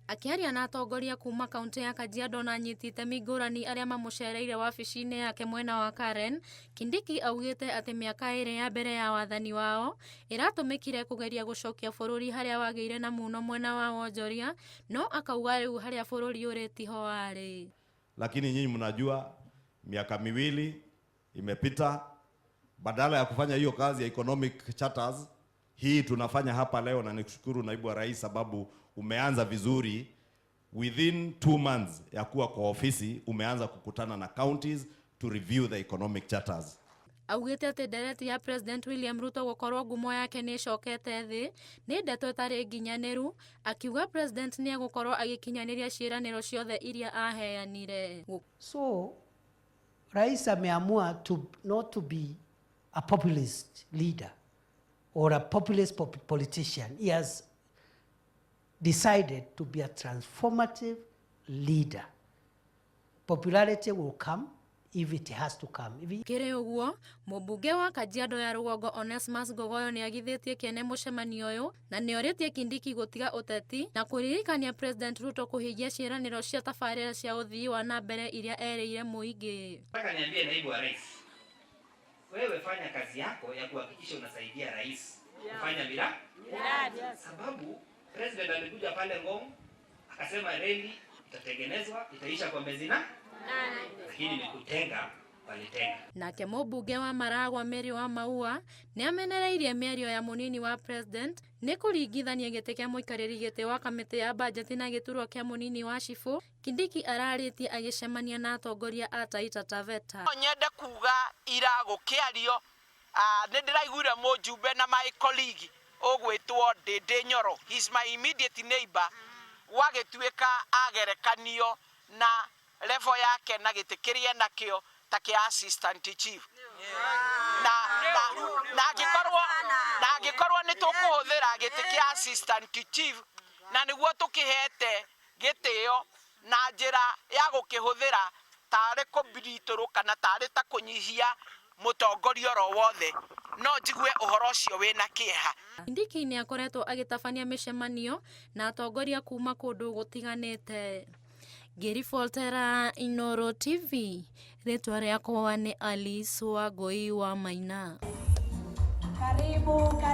Akĩaria na atongoria kuma kaunti ya Kajiado na anyiti itemi ngũrani arĩa mamũcereire wabici-inĩ yake mwena wa Karen, Kindiki augĩte atĩ mĩaka 2 ya mbere ya wathani wao ĩratũmĩkire kũgeria gũcokia bũrũri harĩa wagĩire na muno mwena wa wonjoria, no akauga rĩu harĩa bũrũri ũrĩ tiho warĩ. Lakini nyinyi mnajua miaka 2 imepita, badala ya kufanya hiyo kazi ya economic charters hii tunafanya hapa leo, na nikushukuru naibu wa rais sababu umeanza vizuri. Within 2 months ya kuwa kwa ofisi umeanza kukutana na counties to review the economic charters. Augĩte atĩ ndereti ya President William Ruto gũkorwo ngumo yake nĩ ĩcokete thĩ nĩ ndeto ĩtarĩ nginyanĩru, akiuga President nĩ egũkorwo agĩkinyanĩria ciĩranĩro ciothe iria aheanire. So Rais ameamua to not to be a populist leader or a populist politician. He has decided to be a transformative leader. Popularity will come if it has to come. If he Kĩrĩ ũguo, mũmbunge wa Kajiado ya rũgongo Onesmus Ngogoyo nĩ agithĩtie kĩene mũcemanio ũyũ na nĩ orĩtie Kindiki gũtiga ũteti na kũririkania President Ruto kũhingia ciĩranĩro cia tabarĩra cia ũthii wa na mbere iria erĩire mũingĩ. Nataka niambie naibu wa rais, wewe fanya kazi yako ya kuhakikisha unasaidia rais kufanya miradi, sababu president alikuja pale Ngong akasema reli itatengenezwa itaisha kwa miezi na lakini ni kutenga walitenga. Nake mũmbunge wa Maragwa Mary wa Maua nĩ amenereirie mĩario ya mũnini wa president nĩ kũringithania gĩtĩ kĩa mũikarĩri gĩtĩ wa kamĩtĩ ya bajeti na gĩturwa kĩa mũnini wa cibũ. Kindiki ararĩtie agĩcemania na atongoria a Taita Taveta. No nyende kuga ira gũkĩario nĩ ndĩraiguire mũjumbe na my colleague ũgwĩtwo Ndĩndĩ Nyoro, he's my immediate neighbor, gwagĩtuĩka agerekanio na level yake na gĩtĩ kĩrĩa enakĩo ta kĩa assistant chief, na angĩkorwo nĩ tũkũhũthĩra gĩtĩ kĩa assistant chief na nĩguo tũkĩhete gĩtĩo na njĩra ya gũkĩhũthĩra tarĩ kũbiritũrũ kana tarĩ ta kũnyihia mũtongoria oro wothe, no njigue ũhoro ũcio wĩna kĩeha. Kindiki nĩ akoretwo agĩtabania mĩcemanio na atongoria kuma kũndũ gũtiganĩte. Ngĩribotera Inooro TV, rĩtwa rĩakwa nĩ Alice Wangũi wa Maina. Karibu, karibu.